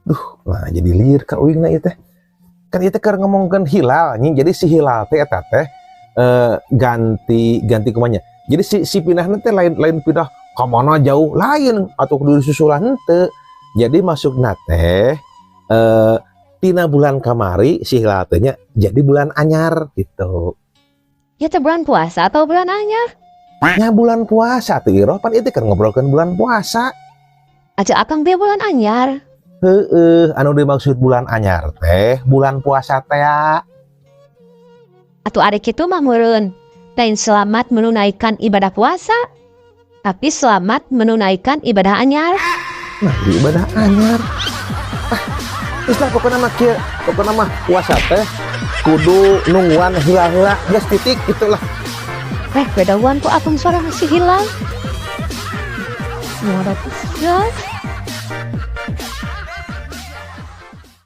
Duh, nah jadi lieur ka uing na ieu teh. Kan ieu teh keur ngomongkeun hilal nya. Jadi si hilal teh eta teh ganti ganti kumaha nya. Jadi si pindahna teh lain lain pindah ka mana jauh, lain atau kudu disusulan, henteu. Jadi maksudna teh tina bulan kamari si hilal teh nya jadi bulan anyar gitu. Ya teh bulan puasa atau bulan anyar? Nya bulan puasa tuh, Iroh, pan itu kan ngobrolkeun bulan puasa. Aja akang dia bulan anyar. Heeh, anu dimaksud bulan anyar teh bulan puasa teh. Atau ari kitu mah meureun. Lain selamat menunaikan ibadah puasa, tapi selamat menunaikan ibadah anyar. Nah, di ibadah anyar. Ah, geus lah, pokokna mah kieu, pokokna mah puasa teh kudu nungguan hilal heula, geus titik itulah. Eh, bedawan ku akang suara masih hilang. Suara pisan.